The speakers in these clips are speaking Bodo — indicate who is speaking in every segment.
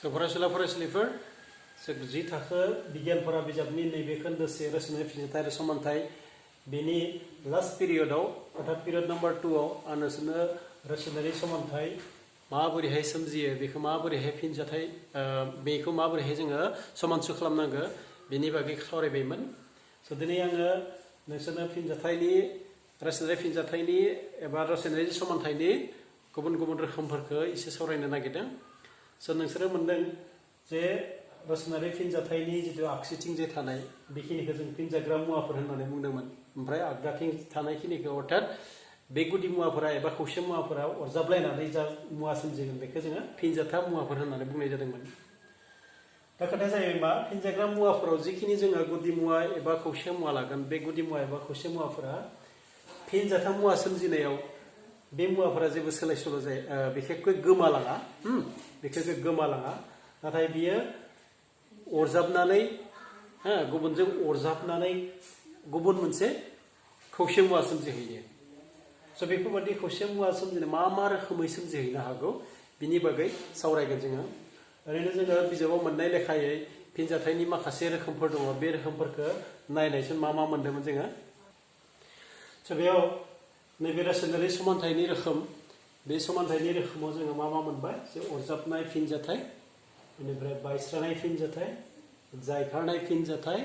Speaker 1: फरायसुला फरायसुलिफोर जि थाखो बिगियानफरा बिजाबनि नैबे खोन्दोसे रासायनारि फिनजाथाइ आरो समानथाइ बेनि लास्ट पिरियडआव अर्थात पिरियड नम्बर 2 आव आं नोंसोरनो रासायनारि समानथाइ माबोरैहाय सोमजियो बेखौ माबोरैहाय फिनजाथाइ बेखौ माबोरैहाय जोङो समानसु खालामनांगो बेनि बागै सावरायबायमोन स' दिनै आङो नोंसोरनो फिनजाथाइनि रासायनारि फिनजाथाइनि एबा रासायनारि समानथाइनि गुबुन गुबुन रोखोमफोरखौ एसे सावरायनो नागिरदों स' नोंसोरो मोनदों जे रासायनारि फिनजाथाइनि जिथु आगसिथिं जे थानाय बेखिनिखौ जों फिनजाग्रा मुवाफोर होननानै बुंदोंमोन ओमफ्राय आगदाथिं थानायखिनिखौ अर्थात बे गुदि मुवाफोरा एबा खौसे मुवाफोरा अरजाबलायनानै जा मुवा सोमजिगोन बेखौ जोङो फिनजाथा मुवाफोर होननानै बुंनाय जादोंमोन दा खोथाया जाहैबाय मा फिनजाग्रा मुवाफोराव जिखिनि जोङो गुदि मुवा एबा खौसे मुवा लागोन बे गुदि मुवा एबा खौसे मुवाफोरा फिनजाथा मुवा सोमजिनायाव बे मुवाफोरा जेबो सोलाय सोल' जाया बिखेखকৈ गोमालाङा बिखेखকৈ गोमालाङा नाथाय बियो अरजाबनानै गुबुनजों अरजाबनानै गुबुन मोनसे खौसे मुवा सोमजिहैयो स' बेफोरबादि खौसे मुवा सोमजिनो मा रोखोमै सोमजिहैनो हागौ बिनि बागै सावरायगोन जोङो ओरैनो जोङो बिजाबाव मोननाय लेखायै फिनजाथाइनि माखासे रोखोमफोर दङ बे रोखोमफोरखौ नायनायजों मा मोन्दोंमोन जोङो स' बेयाव नैबे रासायनारि समानथाइनि रोखोम बे समानथाइनि रोखोमाव जोङो मा मोनबाय जे अरजाबनाय फिनजाथाइ बेनिफ्राय बायस्रानाय फिनजाथाइ जायखारनाय फिनजाथाइ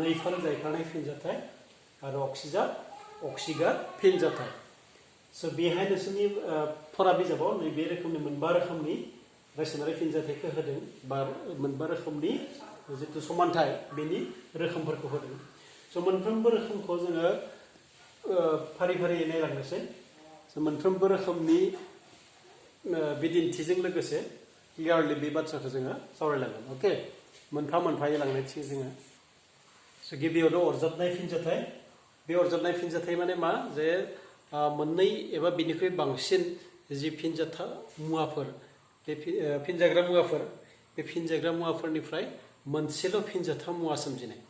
Speaker 1: नैफाल जायखारनाय फिनजाथाइ आरो अक्सिगार फिनजाथाइ स' बेहाय नोंसोरनि फरा बिजाबाव नैबे रोखोमनि मोनबा रोखोमनि रासायनारि फिनजाथाइखौ होदों बा मोनबा रोखोमनि जिथु समानथाइ बेनि रोखोमफोरखौ होदों स' मोनफ्रोमबो रोखोमखौ जोङो फारि फारियै नायलांनोसै स' मोनफ्रोमबो रोखोमनि बिदिन्थिजों लोगोसे क्लियारलि बे बाथ्राखौ जोङो सावरायलांगोन अके मोनफा मोनफायै लांनायथिं जोङो स' गिबियावनो अरजाबनाय फिनजाथाइ बे अरजाबनाय फिनजाथाइ माने मा जे मोननै एबा बिनिख्रुइ बांसिन जि फिनजाथा मुवाफोर बे फिनजाग्रा मुवाफोर बे फिनजाग्रा मुवाफोरनिफ्राय मोनसेल' फिनजाथा मुवा सोमजिनाय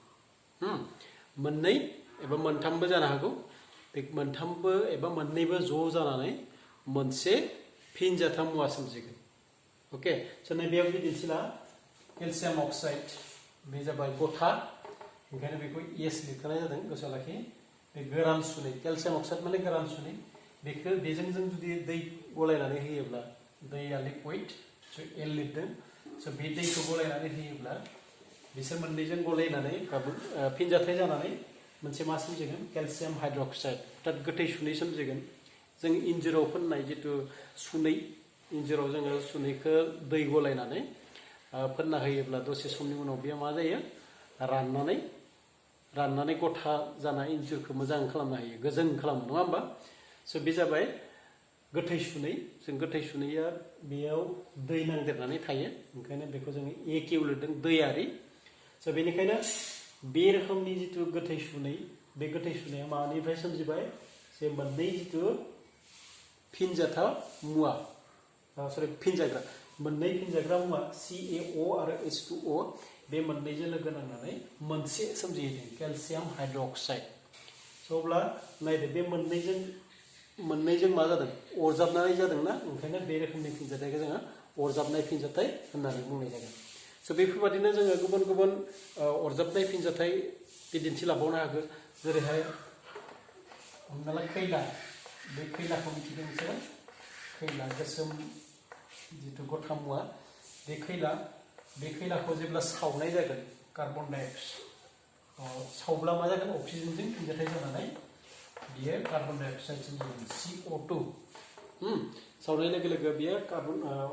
Speaker 1: मोननै एबा मोनथामबो जानो हागौ बे मोनथामबो एबा मोननैबो ज' जानानै मोनसे फिनजाथा मुवा सोमजिगोन अके स' नैबेयाव बिदिन्थि ला केलसियाम अक्साइड बे जाबाय गथा ओंखायनो बेखौ एस लिरखानाय जादों गोसोआव लाखि बे गोरान सुनै केलसियाम अक्साइड माने गोरान सुनै बेजों जों जुदि दै गलायनानै होयोब्ला दैया लिकुइड स' एल लिरदों स' बे दैखौ गलायनानै होयोब्ला बिसोर मोननैजों गलायनानै फिनजाथाइ जानानै मोनसे मा सोमजिगोन केलसियाम हाइड्रक्साइड अर्थात गोथै सुनै सोमजिगोन जों इन्जुराव फोननाय जिथु सुनै इन्जुराव जोङो सुनैखौ दै गलायनानै फोनना होयोब्ला दसे समनि उनाव बेयो मा जायो राननानै गथा जाना इन्जुरखौ मोजां खालामनो हायो गोजों खालामो नङा होमबा स' बे जाबाय गोथै सुनै जों गोथै सुनैया बेयाव दै नांदेरनानै थायो ओंखायनो बेखौ जोङो एकेव लिरदों दैयारि स' बेनिखायनो बे रोखोमनि जिथु गोथै सुनै बे गोथै सुनैया मानिफ्राय सोमजिबाय जे मोननै जिथु फिनजाथा मुवा फिनजाग्रा मोननै फिनजाग्रा मुवा CaO आरो H2O बे मोननैजों लोगो नांनानै मोनसे सोमजिहोदों केलसियाम हाइड्रक्साइड स' अब्ला नायदो बे मोननैजों मा जादों अरजाबनानै जादोंना ओंखायनो बे रोखोमनि फिनजाथाइखौ जोङो अरजाबनाय फिनजाथाइ होननानै बुंनाय जागोन स' बेफोरबादिनो जोङो गुबुन गुबुन अरजाबनाय फिनजाथाइ बिदिन्थि लाबावनो हागौ जेरैहाय हमना ला खैला बे खैलाखौ मिथिदों नोंसोरो खैला गोसोम जिथु गथा मुवा बे खैलाखौ जेब्ला सावनाय जागोन कार्बन डाइ अक्साइड सावब्ला मा जागोन अक्सिजेनजों फिनजाथाइ जानानै बियो कार्बन डाइ अक्साइड सोमजिगोन CO2 सावनाय लोगो लोगो बियो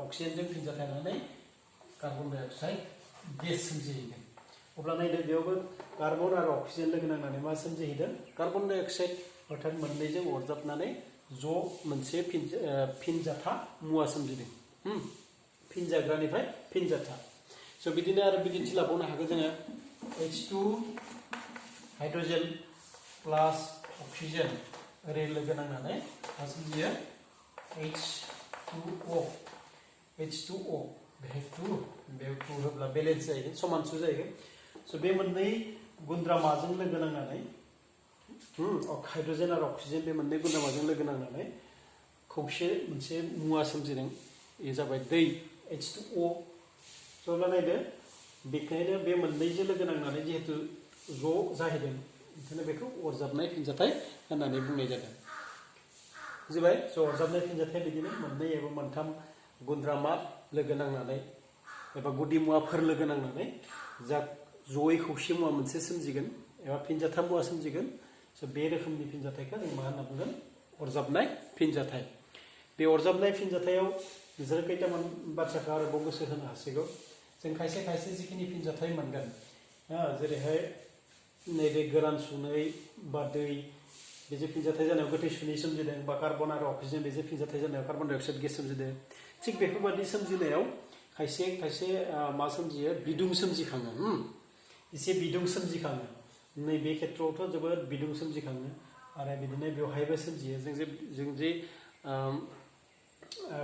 Speaker 1: अक्सिजेनजों फिनजाथाइ जानानै कार्बन डाइ अक्साइड गेस सोमजिहैगोन अब्ला नायदो बेयावबो कार्बन आरो अक्सिजेन लोगो नांनानै मा सोमजिहैदों कार्बन डाइ अक्साइड अर्थात मोननैजों अरजाबनानै ज' मोनसे फिनजाथा मुवा सोमजिदों फिनजाग्रानिफ्राय फिनजाथा स' बिदिनो आरो बिदिन्थि लाबावनो हागौ जोङो H2 हाइड्रजेन प्लास अक्सिजेन ओरै लोगो नांनानै मा सोमजियो H2O बेहाय 2 होब्ला बेलेन्स जाहैगोन समानसु जाहैगोन स' बे मोननै गुन्द्रामाजों लोगो नांनानै हाइड्रजेन आरो अक्सिजेन बे मोननै गुन्द्रामाजों लोगो नांनानै खौसे मोनसे मुवा सोमजिदों बे जाबाय दै H2O अब्ला नायदो बेखायनो बे मोननैजों लोगो नांनानै जिहेतु ज' जाहैदों ओंखायनो बेखौ अरजाबनाय फिनजाथाय होननानै बुंनाय जादों बुजिबाय स' अरजाबनाय फिनजाथाया बिदिनो मोननै एबा मोनथाम गुन्द्रामा लोगो नांनानै एबा गुदि मुवाफोर लोगो नांनानै जा जयै खौसे मुवा मोनसे सोमजिगोन एबा फिनजाथाम मुवा सोमजिगोन स' बे रोखोमनि फिनजाथायखौ जों मा होनना बुंगोन अरजाबनाय फिनजाथाय बे अरजाबनाय फिनजाथायाव जों खैथामान बाथ्राखौ आरोबाव गोसो होनो हासिगौ जों खायसे खायसे जिखिनि फिनजाथाय मोनगोन जेरैहाय नैबे गोरान सुनै बा दै बेजे फिनजाथाय जानायाव गोथै सुनै सोमजिदों बा कार्बन आरो अक्सिजेन बेजे फिनजाथाय जानायाव कार्बन डाइ अक्साइड गेस सोमजिदों थिग बेफोरबायदि सोमजिनायाव खायसे खायसे मा सोमजियो बिदुं सोमजिखाङो एसे बिदुं सोमजिखाङो नैबे खेत्रआवथ' जोबोद बिदुं सोमजिखाङो आरो बिदिनो बेवहायबो सोमजियो जों जे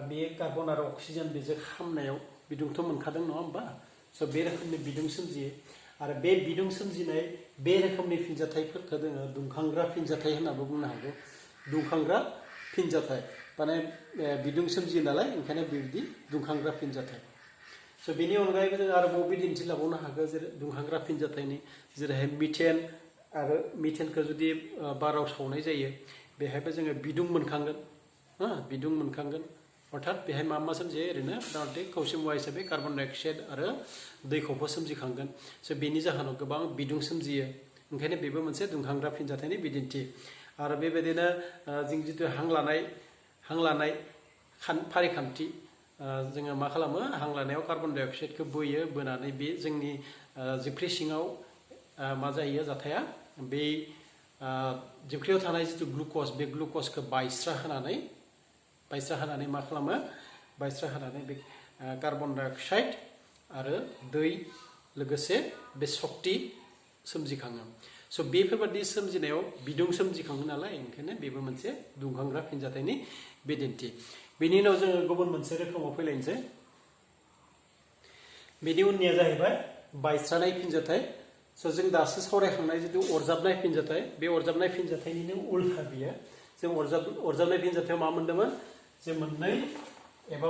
Speaker 1: बे कार्बन आरो अक्सिजेन बेजों खामनायाव बिदुंथ' मोनखादों नङा होमबा स' बे रोखोमनि बिदुं सोमजियो आरो बे बिदुं सोमजिनाय बे रोखोमनि फिनजाथायफोरखौ जोङो दुंखांग्रा फिनजाथाय होननाबो बुंनो हागौ दुंखांग्रा फिनजाथाय माने बिदुं सोमजियो नालाय ओंखायनो बेबायदि दुंखांग्रा फिनजाथाय स' बेनि अनगायैबो जों आरोबाव बिदिन्थि लाबावनो हागौ जेरै दुंखांग्रा फिनजाथायनि जेरैहाय मिथेन आरो मिथेनखौ जुदि बाराव सावनाय जायो बेहायबो जोङो बिदुं मोनखांगोन बिदुं मोनखांगोन अर्थात बेहाय मा मा सोमजियो ओरैनो जाहाथे खौसे मुवा हिसाबै कार्बन डाइ अक्साइड आरो दै खफ' सोमजिखांगोन स' बेनि जाहोनाव गोबां बिदुं सोमजियो ओंखायनो बेबो मोनसे दुंखांग्रा फिनजाथायनि बिदिन्थि आरो बेबायदिनो जों जिथु हां लानाय फारिखान्थि जोङो मा खालामो हां लानायाव कार्बन डाइ अक्साइडखौ बोयो बोनानै बे जोंनि जिबख्रि सिङाव मा जायो जाथाया बे जिबख्रियाव थानाय जिथु ग्लुकस बे ग्लुकसखौ बायस्रा होनानै मा खालामो बायस्रा होनानै बे कार्बन डाइ अक्साइड आरो दै लोगोसे बे सक्ति सोमजिखाङो स' बेफोरबादि सोमजिनायाव बिदुं सोमजिखाङो नालाय ओंखायनो बेबो मोनसे दुंखांग्रा फिनजाथायनि बिदिन्थि बेनि उनाव जोङो गुबुन मोनसे रोखोमाव फैलायनोसै बेनि उननिया जाहैबाय बायस्रानाय फिनजाथाय स' जों दासो सावरायखांनाय जिथु अरजाबनाय फिनजाथाय बे अरजाबनाय फिनजाथायनिनो उल्था बियो जों अरजाबनाय फिनजाथायाव मा मोन्दोंमोन जे मोननै एबा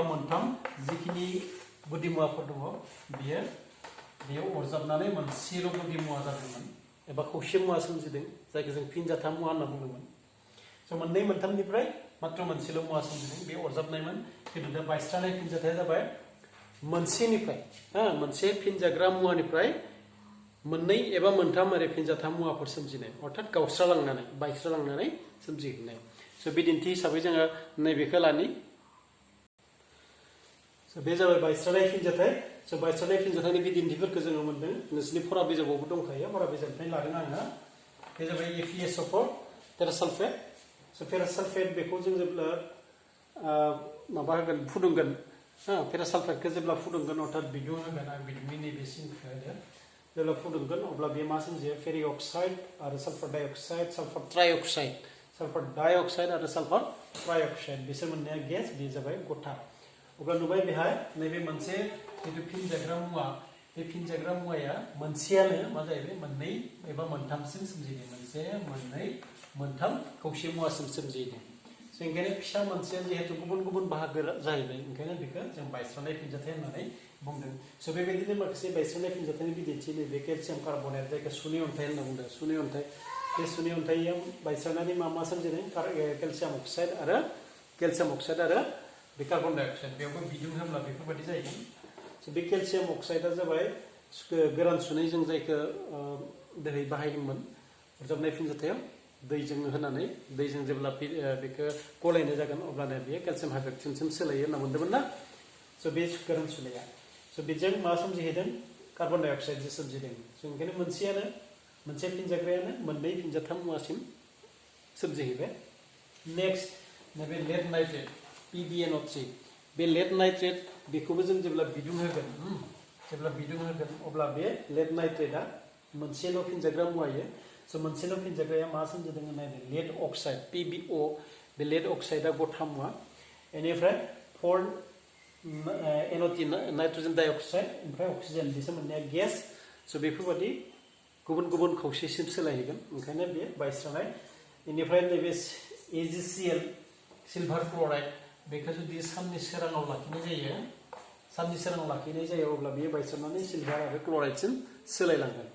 Speaker 1: मोनथाम जिखिनि गुदि मुवाफोर दङ बेयाव अरजाबनानै मोनसेल' गुदि मुवा जादोंमोन एबा खौसे मुवा सोमजिदों जायखौ जों फिनजाथाम मुवा होनना बुंदोंमोन स' मोननै मोनथामनिफ्राय मात्र मोनसेल' मुवा सोमजिदों बे अरजाबनायमोन खिन्थु दा बायस्रानाय फिनजाथाया जाबाय मोनसेनिफ्राय मोनसे फिनजाग्रा मुवानिफ्राय मोननै एबा मोनथाम ओरै फिनजाथाम मुवाफोर सोमजिनाय अर्थात बायस्रालांनानै सोमजिहैनाय स' बिदिन्थि हिसाबै जोङो नैबेखौ लानि स' बे जाबाय बायस्रानाय फिनजाथाय स' बायस्रानाय फिनजाथायनि बिदिन्थिफोरखौ जोङो मोन्दों नोंसोरनि फरा बिजाबावबो दंखायो फरा बिजाबनिफ्राय लादों आङो बे जाबाय FeSO4 पेरासालफेट स' पेरासालफेट बेखौ जों जेब्ला माबा होगोन फुदुंगोन पेरासालफेटखौ जेब्ला फुदुंगोन अर्थात बिदुं होगोन आं बिदुंनि नैबे सिनखौ होदो जेब्ला फुदुंगोन अब्ला बे मा सोमजियो फेरि अक्साइड आरो सालफार डाइ अक्साइड सालफार डाइ अक्साइड आरो सालफार ट्राइ अक्साइड बिसोर मोननाया गेस बे जाबाय गथा अब्ला नुबाय बेहाय नैबे मोनसे जिथु फिनजाग्रा मुवा बे फिनजाग्रा मुवाया मोनसेयानो मा जाहैबाय मोननै एबा मोनथामसिम सोमजिदों मोनसे मोननै मोनथाम खौसे मुवासिम सोमजिदों जों ओंखायनो फिसा मोनसेया जिहेतु गुबुन गुबुन बाहागो जाहैबाय ओंखायनो बेखौ जों बायस्रानाय फिनजाथाय होननानै बुंदों स' बेबायदिनो माखासे बायस्रानाय फिनजाथायनि बिदिन्थि नैबे केलसियाम कार्बनेट जायखौ सुनै अन्थाइ होनना बुंदों सुनै अन्थाइ बे सुनै अन्थाइयाव बायस्रानानै मा सोमजिदों केलसियाम अक्साइड आरो बे कार्बन डाइ अक्साइड बेयावबो बिदुं होब्ला बेफोरबायदि जाहैगोन स' बे केलसियाम अक्साइडआ जाबाय गोरान सुनै जों जायखौ दिनै बाहायदोंमोन अरजाबनाय फिनजाथायाव दैजों जेब्ला बेखौ गलायनाय जागोन अब्लानो बेयो केलसियाम हाइड्रक्साइडसिम सोलायो होनना मोन्दोंमोन ना स' बे गोरान सुनैया स' बेजों मा सोमजिहैदों कार्बन डाइ अक्साइडजों सोमजिदों स' ओंखायनो मोनसे फिनजाग्रायानो मोननै फिनजाथाम मुवासिम सोमजिहैबाय नेक्स्ट नैबे लेड नाइट्रेट PbNO3 बे लेड नाइट्रेट बेखौबो जों जेब्ला बिदुं होगोन अब्ला बे लेड नाइट्रेटआ मोनसेल' फिनजाग्रा मुवायो स' मोनसेल' फिनजाग्राया मा सोमजिदों होननाय लेड अक्साइड PbO बे लेड अक्साइडआ गथा मुवा बेनिफ्राय 4NO3 नाइट्रजेन डाइ अक्साइड ओमफ्राय अक्सिजेन बिसोर मोननाया गेस स' बेफोरबायदि गुबुन गुबुन खौसेसिम सोलायहैगोन ओंखायनो बे बायस्रानाय बेनिफ्राय नैबे AgCl सिलभार क्लराइड बेखौ जुदि साननि सोराङाव लाखिनाय जायो साननि सोरां लाखिनाय जायो अब्ला बेयो बायस्रानानै सिलभार आरो क्लराइडसिम सोलायलांगोन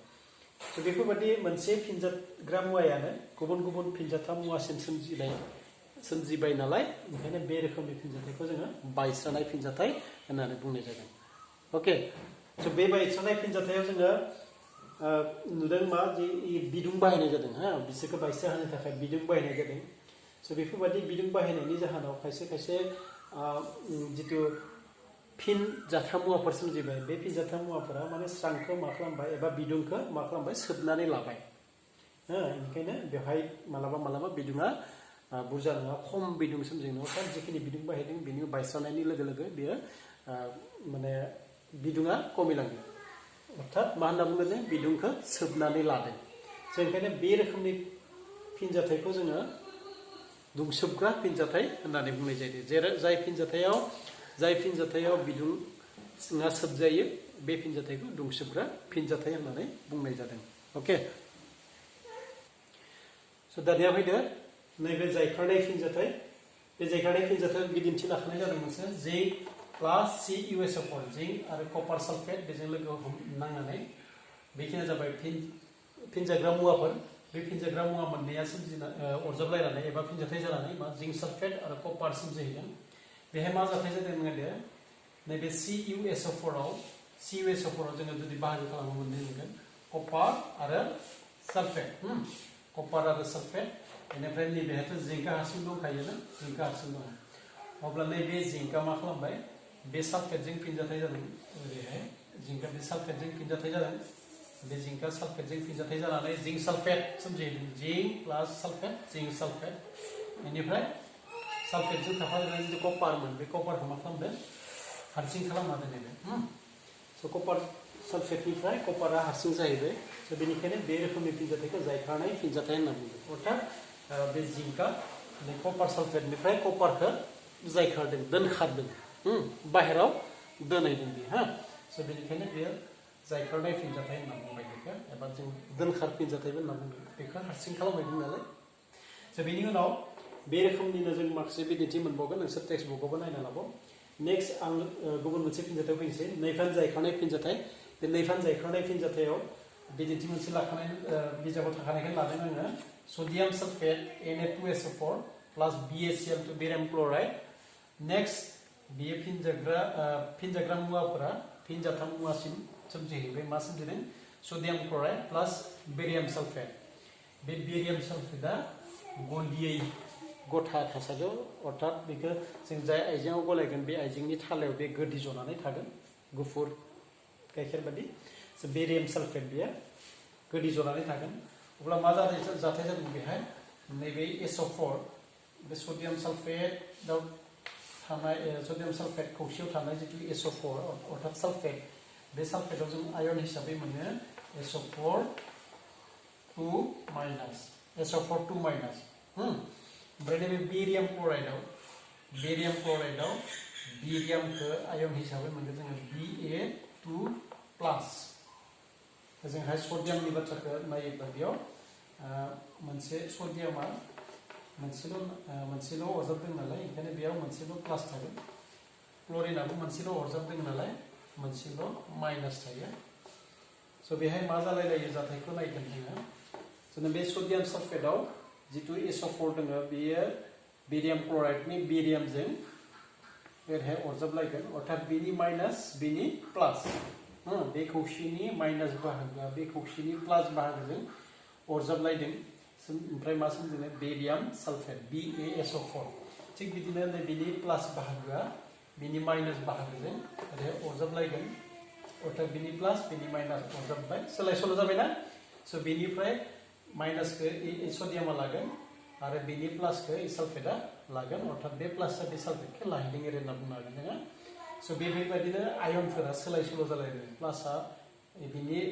Speaker 1: स' बेफोरबायदि मोनसे फिनजाथग्रा मुवायानो गुबुन गुबुन फिनजाथाव मुवासिम सोमजिबाय नालाय ओंखायनो बे रोखोमनि फिनजाथायखौ जोङो बायस्रानाय फिनजाथाय होननानै बुंनाय जादों अके स' बे बायस्रानाय फिनजाथायाव जोङो नुदों मा जे बिदुं बाहायनाय जादों हा बिसोरखौ बायस्रा होनो थाखाय बिदुं बाहायनाय जादों स' बेफोरबायदि बिदुं बाहायनायनि जाहोनाव खायसे खायसे जितु फिनजाथाव मुवाफोर सोमजिबाय बे फिनजाथाव मुवाफोरा माने स्रांखौ मा खालामबाय एबा बिदुंखौ मा खालामबाय सोबनानै लाबाय बेनिखायनो बेवहाय मालाबा मालाबा बिदुङा बुरजा नङा खम बिदुं सोमजिनो अर्थात जिखिनि बिदुं बाहायदों बेनि बायस्रानायनि लोगो लोगो बेयो माने बिदुङा खमिलाङो अर्थात मा होनना बुङो जों बिदुंखौ सोबनानै लादों जों ओंखायनो बे रोखोमनि फिनजाथायखौ जोङो दुंसोबग्रा फिनजाथाय होननानै बुंनाय जायो जेरै जाय फिनजाथायाव बिदुङा सोबजायो बे फिनजाथायखौ दुंसोबग्रा फिनजाथाय होननानै बुंनाय जादों अके स' दानिया फैदो नैबे जायखारनाय फिनजाथाय बे जायखारनाय फिनजाथाय बिदिन्थि लाखानाय जादों मोनसे जिंक प्लास CuSO4 जिंक आरो कपार सालफेट बेजों लोगोआव नांनानै बेखिनिया जाबाय फिनजाग्रा मुवाफोर बे फिनजाग्रा मुवा मोननैया सोमजिना अरजाबलायनानै एबा फिनजाथाय जानानै मा जिंक सालफेट आरो कपार सोमजिहैदों बेहाय मा जाथाय जादों होनदो नैबे CuSO4 आव जोङो जुदि बाहागो खालामो मोननै मोनगोन कपार आरो सालफेट कपार आरो सालफेट बेनिफ्राय नैबेहायथ' जिंकआ हारसिं दंखायोना जिंकआ हारसिं दङ अब्ला नैबे जिंकआ मा खालामबाय बे सालफेटजों फिनजाथाय जादों ओरैहाय जिंकआ बे सालफेटजों फिनजाथाय जादों बे जिंकआ सालफेटजों फिनजाथाय जानानै जिंक सालफेट सोमजिहैदों जिंक प्लास सालफेट जिंक सालफेट बेनिफ्राय सालफेटजों थाफादेरनाय जितु कपारमोन बे कपारखौ मा खालामदों हारसिं खालामना दोनहैदों स' कपार सालफेटनिफ्राय कपारा हारसिं जाहैबाय स' बेनिखायनो बे रोखोमनि फिनजाथायखौ जायखारनाय फिनजाथाय होनना बुंदों अर्थात बे जिंकआ कपार सालफेटनिफ्राय कपारखौ जायखारदों दोनखारदों बाहेराव दोनहैदों बे स' बेनिखायनो बेयो जायखारनाय फिनजाथाय होनना बुंबाय बेखौ एबा जों दोनखार फिनजाथायबो होनना बुंदों बेखौ हारसिं खालामबायदों नालाय स' बेनि उनाव बे रोखोमनिनो जों माखासे बिदिन्थि मोनबावगोन नोंसोर टेक्स्ट बुकआवबो नायना लाबाव नेक्स्ट आं गुबुन मोनसे फिनजाथायाव फैनोसै नैफान जायखारनाय फिनजाथाय बे नैफान जायखारनाय फिनजाथायाव बिदिन्थि मोनसे लाखानाय बिजाबाव थाखानायखौ लादों आङो सडियाम सालफेट Na2SO4 प्लास BaCl2 बेरियाम क्लराइड नेक्स्ट बेयो फिनजाग्रा मुवाफोरा फिनजाथाव मुवासिम सोमजिहैबाय मा सोमजिदों सडियाम क्लराइड प्लास बेरियाम सालफेट बे बेरियाम सालफेटआ गलियै गथा थासारियाव अर्थात बेखौ जों जाय आइजेंआव गलायगोन बे आइजेंनि थालायाव बे गोदि जनानै थागोन गुफुर गाइखेर बादि बेरियाम सालफेट बेयो गोदि जनानै थागोन अब्ला मा जाथाय जादों बेहाय नैबे SO4 बे सडियाम सालफेटआव थानाय सडियाम सालफेट खौसेयाव थानाय जितु SO4 अर्थात सालफेट बे सालफेटआव जों आयन हिसाबै मोनो SO4 2 माइनास ओमफ्राय नैबे बेरियाम क्लराइडआव बेरियामखौ आयन हिसाबै मोनगोन जोङो Ba2 प्लास जोंहाय सडियामनि बाथ्राखौ नायोब्ला बेयाव मोनसे सडियामा मोनसेल' अरजाबदों नालाय ओंखायनो बेयाव मोनसेल' प्लास थागोन क्लरिनाबो मोनसेल' अरजाबदों नालाय मोनसेल' माइनास थायो स' बेहाय मा जालायलायो जाथायखौ नायगोन जोङो बे सडियाम सालफेटआव जितु SO4 दङ बेयो बेरियाम क्लराइडनि बेरियामजों ओरैहाय अरजाबलायगोन अर्थात बिनि माइनास बिनि प्लास बे खौसेनि माइनास बाहागोआ बे खौसेनि प्लास बाहागोजों अरजाबलायदों ओमफ्राय मा सोमजिदों बेरियाम सालफेट BaSO4 थिग बिदिनो बिनि प्लास बाहागोआ बिनि माइनास बाहागोजों ओरैहाय अरजाबलायगोन अर्थात बिनि प्लास बिनि माइनास अरजाबबाय सोलाय सोल' जाबायना स' बेनिफ्राय माइनासखौ सडियामा लागोन आरो बिनि प्लासखौ सालफेटआ लागोन अर्थात बे प्लासआ बे सालफेटखौ लाहैदों ओरै होनना बुंनो हागोन जोङो स' बेबायदिनो आयनफोरा सोलाय सोल' जालायदों प्लासआ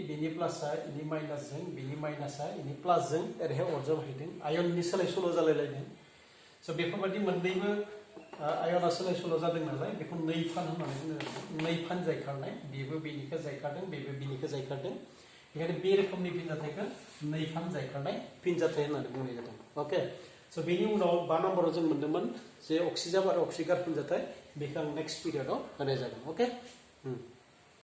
Speaker 1: बिनि प्लासआ इनि माइनासजों बिनि माइनासआ इनि प्लासजों ओरैहाय अरजाबहैदों आयननि सोलाय सोल' जालायलायदों स' बेफोरबायदि मोननैबो आयना सोलाय सोल' जादों नालाय बेखौ नैफान होननानै बुङो नैफान जायखारनाय बेबो बेनिखौ जायखारदों बेबो बिनिखौ जायखारदों बेखायनो बे रोखोमनि फिनजाथायखौ नैफान जायखारनाय फिनजाथाय होननानै बुंनाय जादों अके स' बेनि उनाव 5 नम्बराव जों मोनदोंमोन जे अक्सिजाब आरो अक्सिगार फिनजाथाय बेखौ आं नेक्स्ट पिरियडआव होनाय जागोन अके